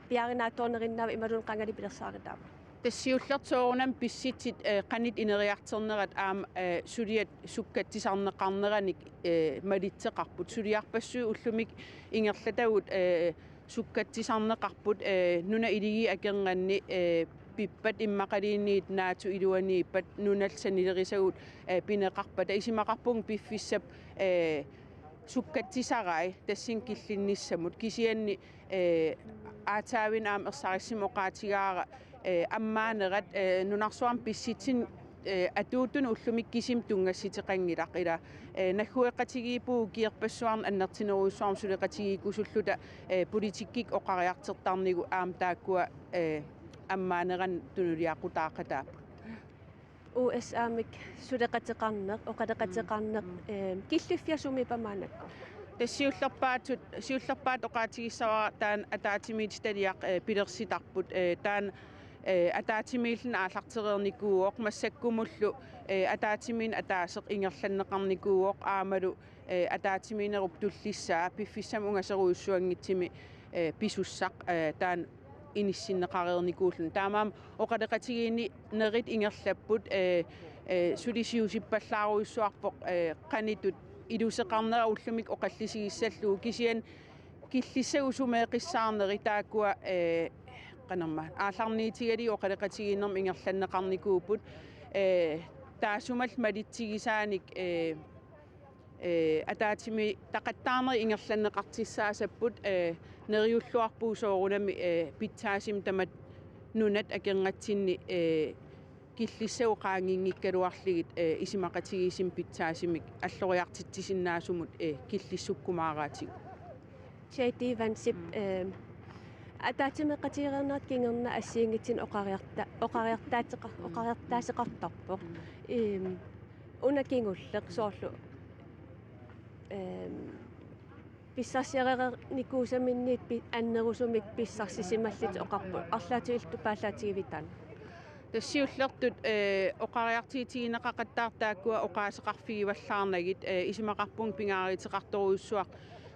piaarinaatsoorneriinnaava imaluunniit qangali pilersaarutaava? Tassa siullertut soorunami pissutsit, eh, qanoq ineriartornerat aamma, eh, suliat sukkatsisarneqarneranik, eh, malitseqarput. Suliarpassuit ullumikkut ingerlatagut, eh, sukkatsisarneqarput, eh, nunap iligiit akornanni, eh, pippat immaqaluunniit NATO iluaniippat nunallu sanilerisagut, eh, pineqarpata. Isumaqarpunga piffissap, eh, sukkatsisarai tassani killinnissamut, kisianni, eh, aatsaavinnut aamma ersarissumik oqaatigaara, eh, ammaanerat, eh, nunarsuarmi pissutsit, eh, atuuttunut ullumikkut kisimi tunngassuteqanngilaq, ila, eh, naggueqatigiippugut ukiorpassuarni annertunerujussuarmik suleqatigiikkusulluta, eh, politikkikkut oqariartortarnikkut aamma taakkua, eh, ammaaneranut tunuliaqutaaqataapput. U S A-mik suleqateqarneq, oqaloqateqarneq, mm, eh, killiffiat sumiippat maannakkut? Tassa siullerpaatut, siullerpaatut oqaatigissavara taanna ataatsimiititaliaq, eh, pilersitarput, eh, taanna, eh, ataatsimiilluni aallartereernikuuvoq, massakkumullu, eh, ataatsimiinneq ataaseq ingerlanneqarnikuuvoq aammalu, eh, ataatsimiinnerup tullissaa piffissami ungasorujussuanngitsumi, eh, pisussaq, eh, taanna inissinneqareernikuulluni. Taamaammat oqaloqatigiinnerit ingerlapput, eh, eh, suli siusippallaarujussuarpoq, eh, qanoq ittut iluseqarnera ullumikkut oqallisigissallugu, kisianni killissagut sumeeqqissaarneri taakkua, eh, qanormaa, aallarniutigalugit oqaloqatigiinnermut ingerlanneqarnikuupput, eh, taassumalu malitsigisaanik, eh, eh, ataatsimiititaqattaarnerit ingerlanneqartussaassapput, eh, neriulluarpugut soorunami, eh, pitsaasumik tamatta nunat akornatsinni, eh, killissagut qaanginngikkaluarlugit, eh, isumaqatigiissumik pitsaasumik alloriartitsisinnaasumut, eh, killissukkumaaraatigut. J D Vansip, mm, eh, ataatsimeeqatigereernerata kingorna assigiinngitsunik oqariarta-, oqariartaateqa-, mm, oqariartaaseqartarpoq. Mm. Ehm, una kingulleq soorlu, ehm, pissarsiareernikuusaminniit pi-, annerusumik pissarsisimallutik oqarput. Arlaatigut illit paallaatigiviuk taanna? Tassa siullertut, eh, oqariartuutigineqaqattaartut taakkua oqaaseqarfigivallaarnagit, eh, isumaqarpunga pingaaruteqartorujussuaq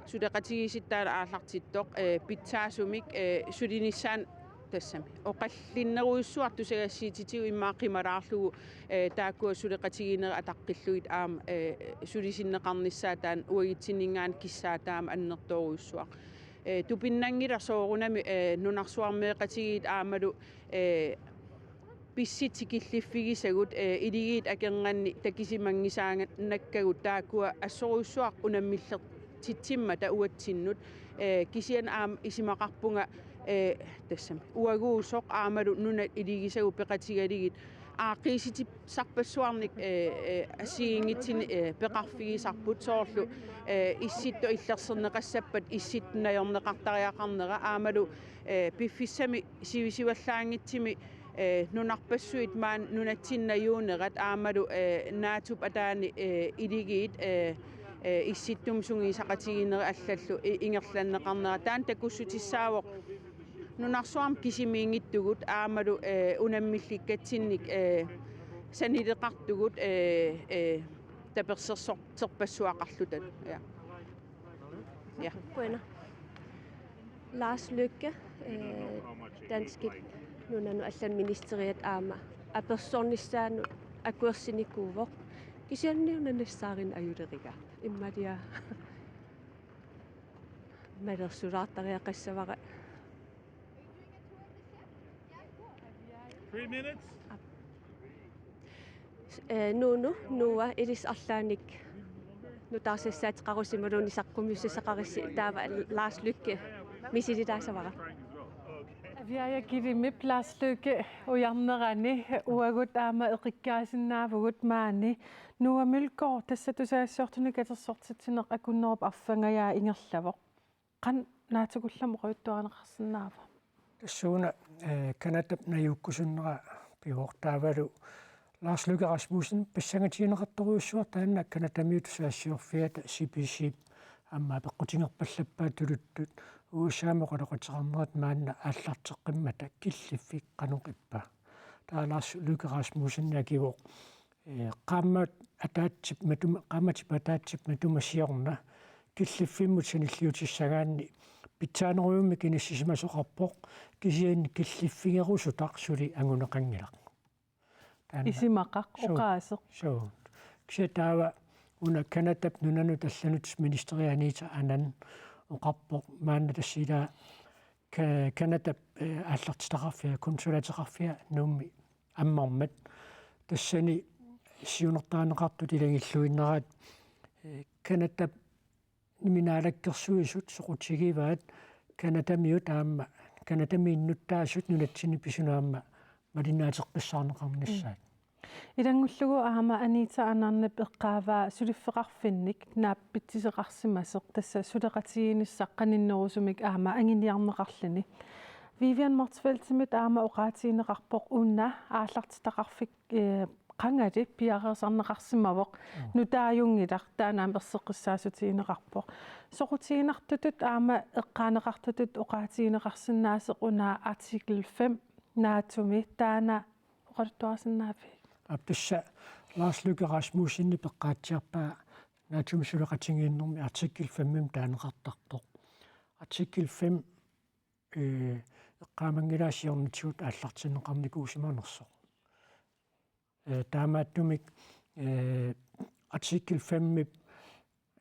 suleqatigiissut taanna aallartittoq, eh, pitsaasumik, eh, sulinissaanut tassami oqallinnerujussuaq tusagassiuutitigut immaqa qimalaarlugu, eh, taakkua suleqatigiinnerit ataqqillugit aamma, eh, sulisunneqarnissaat taanna uagutsinninngaanniit kissaataamik annertoorujussuaq. Eh, tupinnanngilaq soorunami, eh, nunarsuarmioqatigiit aammalu, eh, pissutsit killiffigisagut, eh, iligiit akornanni takusimanngisaannakkagut taakkua assorujussuaq unammillertitsimmata uatsinnut, eh, kisianni aamma isumaqarpunga, eh, tassami uaguusoq aammalu nunat iligisagut peqatigalugit aaqqiissutissarpassuarnik, eh, eh, assigiinngitsunik, eh, peqarfigisarput soorlu, eh, Issittut illersorneqassappat Issittut najorneqartariaqarnera aammalu, eh, piffissami sivisuvallaanngitsumi, eh, nunarpassuit maani nunatsinni najuunerat aammalu, eh, NATO-p ataani, eh, iligiit, eh, eh, Issittumi sungiusaqatigiinnerit allallu i-, ingerlanneqarnera. Taanna takussutissaavoq nunarsuarmi kisimiinngitsugut aammalu, eh, unammillikkatsinnik, eh, sanileqartugut, eh, eh, tapersersorterpassuaqarluta. Ja. Ja. Qujanaq. Lars Løkke, eh, danskit nunanut allanut ministeriat aamma apersornissaanut akuersinikuuvoq. Kisianni una nassaarineq ajuleriga. Immaliaa. Malersulaartariaqassavara. Three minutes. Eh, Nuunu, Noah, ilissi arlaannik nutaarsiassaateqarusimaluunniit saqqummiussaqarissi taava Lars Løkke misililaassavara. Aviaja Kilimip Lars Løkke ujarnerani uagut aamma eqikkaasinnaavugut maani. Noah Mølgaard, tassa tusagassiortunik katersortitsineq akunnerup arfangajaa ingerlavoq. Qanoq naatsukullammik oqaluttuarineqarsinnaava? Tassuuna, eh, Canadap najuukkusunnera pivoq taavalu Lars Løkke Rasmussen pissangatigineqartorujussuaq taanna Canadamiut tusagassiorfiata C B C aamma apeqqutigerpallappaat tuluttut U S A-mut oqaloqateqarnerat maanna aallarteqqimmata killiffik qanoq ippa. Taava Lars Løkke Rasmussen akivoq, eh, qaammat ataatsip matuma, qaammatip ataatsip matuma siorna killiffimmut sanilliutissagaanni pitsaanerujummik inissisimasoqarpoq, kisianni killiffigerusutaq suli anguneqanngilaq. Taanna. Isumaqaq, suu, oqaaseq. Suu. Kisianni taava una Canadap nunanut allanut ministeri Anita Anand oqarpoq maanna tassa ilaa Ka-, Canadap, eh, aallartitaqarfia, konsulateqarfia Nuummi ammarmat. Tassani siunertarineqartut ilagilluinnaraat, eh, Canadap Naalakkersuisut soqutigivaat Canadamiut aamma Canadamiinnuttaasut nunatsinni pisunut aamma malinnaateqqissaarneqarnissaat. Mm. Ilanngullugu aamma Anita Anandip eqqaavaa suliffeqarfinnik naapitsuseqarsimasoq tassa suleqatigiinnissaq qaninnerusumik aamma anguniarneqarluni. Vivian Motzfeldtimit aamma oqaatigineqarpoq una aallartitaqarfik, eh, qangali piareersarneqarsimavoq, nutaajunngilaq, taanna aamma erseqqissaassutigineqarpoq. Soqutiginartutut aamma eqqaaneqartutut oqaatigineqarsinnaasoq una artikel fem NATO-mi, taanna oqaluttuarsinnaaviuk? Aap, tassa Lars Løkke Rasmussenip eqqaatsiarpaa NATO-mi suleqatigiinnermi artikel fem-imi taaneqartartoq. Artikel fem, eh, eqqaamanngilaa siornatigut aallartinneqarnikuusimanersoq. Eh, taamaattumik, eh, artikel fem-ip,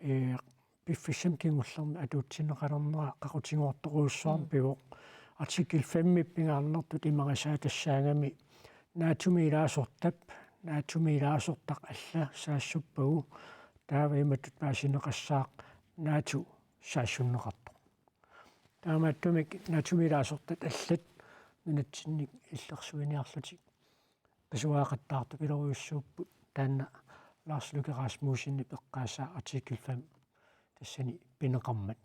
eh, piffissami kingullermi atuutsinneqalernera qaqutigoortorujussuarmik pivoq. Artikel fem-ip pingaarnertut imarisaa tassaagami NATO-mi ilaasortap, NATO-mi ilaasortaq alla saassuppagu, taava imatut paasineqassaaq NATO saassunneqartoq. Taamaattumik NATO-mi ilaasortat allat nunatsinnik illersuiniarlutik qisuariaqattaartupilorujussuupput, taanna Lars Løkke Rasmussenip eqqaasaa artikel fem tassani pineqarmat.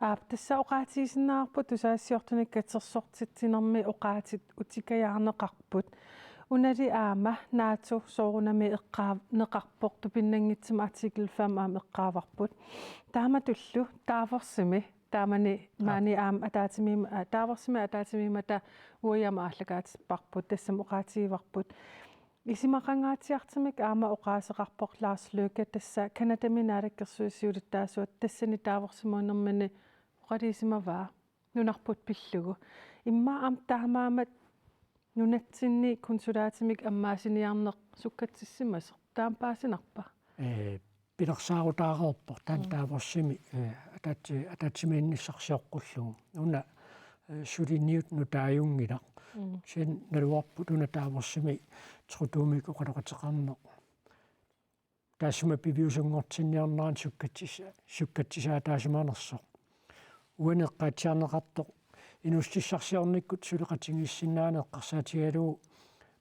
Aap, tassa oqaatigisinnaavarput tusagassiortunik katersortitsinermi oqaatit utikajaarneqarput. Unali aamma NATO soorunami eqqaaneqarpoq, tupinnanngitsumik artikel fem aamma eqqaavarput. Taamatullu Davorsimi taamani maani aamma ataatsimiim-, aa, Davorsimi ataatsimiimmata uagut aamma aallakaatipparput, tassami oqaatigivarput. Isumaqangaatsiartumik aamma oqaaseqarpoq Lars Løkke, tassa Canadami naalakkersuisut siulittaasuat tassani Davorsimuunermini oqaluusimavaa nunarput pillugu. Immaqa aamma taamaammat nunatsinni konsulaatimik ammaasiniarneq sukkatsissimasoq, taama paasinarpa? Eh, pilersaarutaareerpoq taanna Davorsimi, eh, ataatsi-, ataatsimiinnissarsioqqullugu. Una, eh, suliniut nutaajunngilaq. Kisianni naluarput una Davorsimi Trudeaumik oqaloqateqarneq taassuma piviusunngortinniarnerani sukkatsis-, sukkatsisaataasimanersoq. Uani eqqaatsiarneqartoq inuussutissarsiornikkut suleqatigiissinnaaneq eqqarsaatigalugu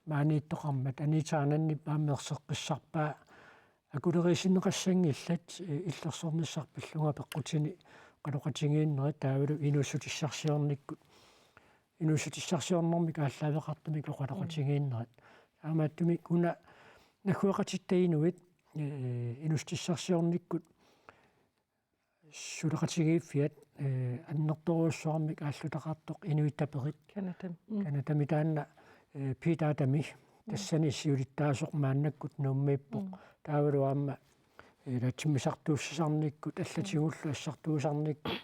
maaniittoqarmat, aniitaananni aamma erseqqissarpaa akuleriisinneqassanngillat, eh, illersornissaq pillunga peqqutini oqaloqatigiinnerit taavalu inuussutissarsiornikkut, inuussutissarsiornermik aallaaveqartumik oqaloqatigiinnerit. Taamaattumik una naggueqatitta inuit, eh, inuussutissarsiornikkut suleqatigiiffiat, eh, annertoorujussuarmik aallutaqartoq Inuit Aperit. Canadami. Mm. Canadami taanna, eh, Pete Adami. Tassani siulittaasoq maannakkut Nuummiippoq. Mm. Taavalu aamma, eh, ilaatsimisartuussisarnikkut, allatigullu assartuusarnikkut,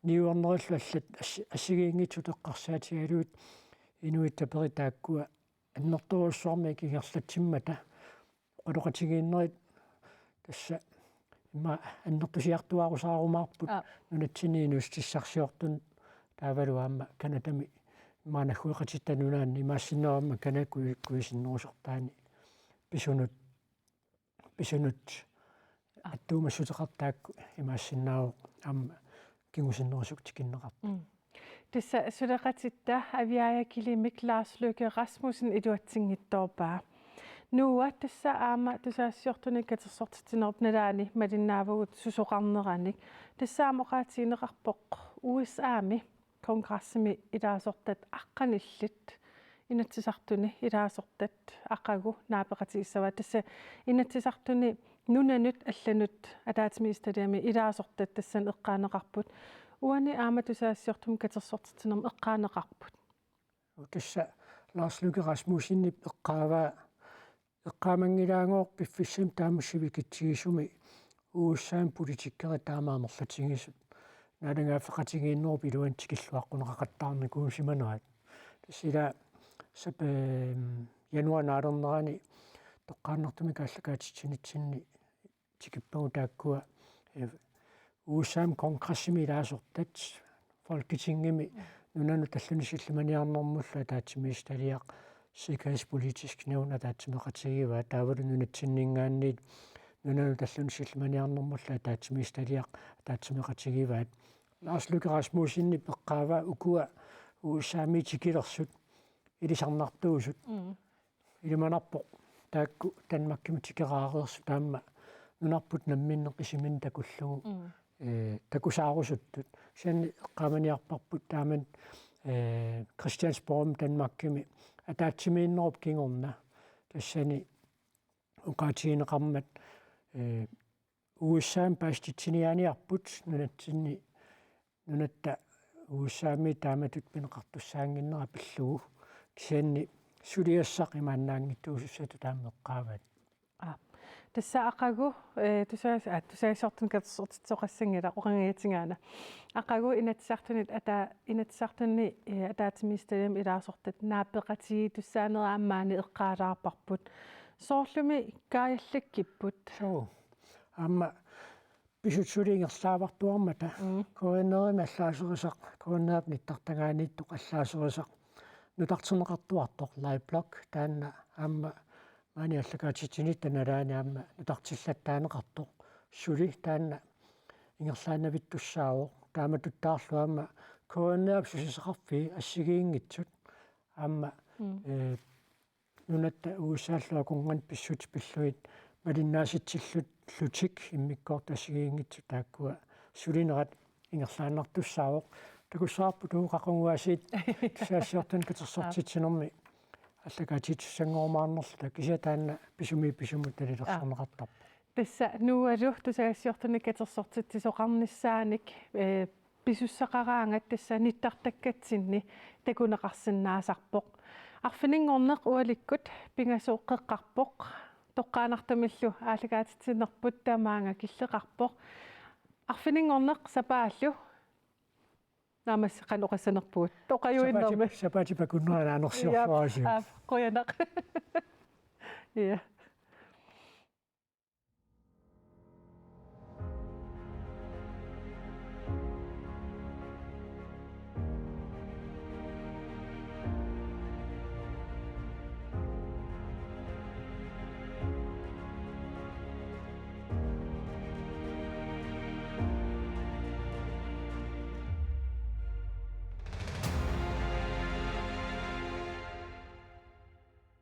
niuernerillu allat ass-, assigiinngitsut eqqarsaatigalugit Inuit Aperit taakkua annertoorujussuarmik ingerlatsimmata oqaloqatigiinnerit tassa immaqa annertusiartuaarusaarumaarput. Aap. Nunatsinni inuussutissarsiortunut taavalu aamma Canadami, immaqa naggueqatitta nunaanni, imaassinnaavoq aamma Canada kui-, kuisinnerusortaani pisunut, pisunut attuumassuteqartaakku, imaassinnaavoq aamma kingusinnerusut tikinneqartut. Mm. Tassa suleqatitta Aviaja Kilimik Lars Løkke Rasmussen iluatsinngitsoorpaa. Noah, tassa aamma tusagassiortunik katersortitsinerup nalaani malinnaavugut susoqarneranik. Tassa aamma oqaatigineqarpoq U S A-mi kongressimi ilaasortat aqqanillit, Inatsisartuni ilaasortat aqagu naapeqatigissavaat. Tassa Inatsisartuni nunanut allanut ataatsimiititaliami ilaasortat tassani eqqaaneqarput. Uani aamma tusagassiortumik katersortitsinermi eqqaaneqarput. Tassa Lars Løkke Rasmussenip eqqaavaa, eqqaamanngilaagooq piffissami taamak sivikitsigisumi U S A-mi politikerit taama amerlatigisut naalagaaffeqatigiinnerup iluani tikilluaqqunneqaqattaarnikuusimanerat. Tassa ila sap-, ehm, januaari naalernerani toqqaannartumik aallakaatitsinitsinni tikippagu taakkua, eh, U S A-mi kongressimi ilaasortat Folketingimi nunanut allanut sillimaniarnermullu ataatsimiititaliaq, Sikkerhedspolitisk Nævn ataatsimeeqatigivaat, taavalu nunatsinninngaanniit nunanut allanut sillimaniarnermullu ataatsimiititaliaq ataatsimeeqatigivaat. Lars Løkke Rasmussenip eqqaavaa ukua U S A-mi tikilersut ilisarnartuusut. Mm. Ilimanarpoq taakku Danmarkimut tikeraareersut aamma nunarput namminneq isiminni takullugu, mm, eh, takusaarusuttut. Kisianni eqqaamaniarparput taamani, eh, Christiansborgimi Danmarkimi ataatsimiinnerup kingorna Tassani oqaatigineqarmat, eh, U S A-mi paasititsiniaaniarput nunatsinni, nunatta U S A-mi taamatut pineqartussaannginnera pillugu, kisianni suliassaq imaannaanngitsuusussatut taama eqqaavaat. Aa. Tassa aqagu, eh, tusagas-, aa, tusagassiortunik katersortitsisoqassanngilaq oqangajatingaana. Aqagu Inatsisartunit ata-, Inatsisartuni, eh, ataatsimiititaliami ilaasortat naapeqatigiittussaanera aamma maani eqqaalaarparput. Soorlumi Kaajalakkipput. Suu. Aamma pisut suli ingerlaavartuarmata. Mm. K N R-imi allaaserisaq, K N R-ip nittartagaaniittoq allaaserisaq nutarterneqartuartoq Lifelock, taanna aamma maani aallakaatitsinitta nalaani aamma nutartillattaaneqartoq suli, taanna ingerlaannavittussaavoq. Taamatuttaarlu aamma K N R-ip susassaqarfii assigiinngitsut aamma, mm, eh, nunatta U S A-llu akornanni pissutsit pillugit malinnaasitsillutik immikkoortut assigiinngitsut taakkua sulinerat ingerlaannartussaavoq. Takussavarput uagut qaquguaasiit tusagassiortunik katersortitsinermi aallakaatitussanngormaarnerluta, kisianni taanna pisumi pisumut nalilersorneqartarpoq. Tassa Noahlu tusagassiortunik katersortitsisoqarnissaanik, eh, pisussaqaraangat tassa nittartakkatsinni takuneqarsinnaasarpoq. Arfininngorneq ualikkut pingasut qeqqarpoq. Toqqaannartumillu aallakaatitsinerput tamaanga killeqarpoq. Arfininngorneq sapaallu. Naammassi qanoq oqassanerpugut. Toqajuinnermi. Sapaatip-, sapaatip akunnerani anersiorluarisiuk. Aap, qujanaq. Ja.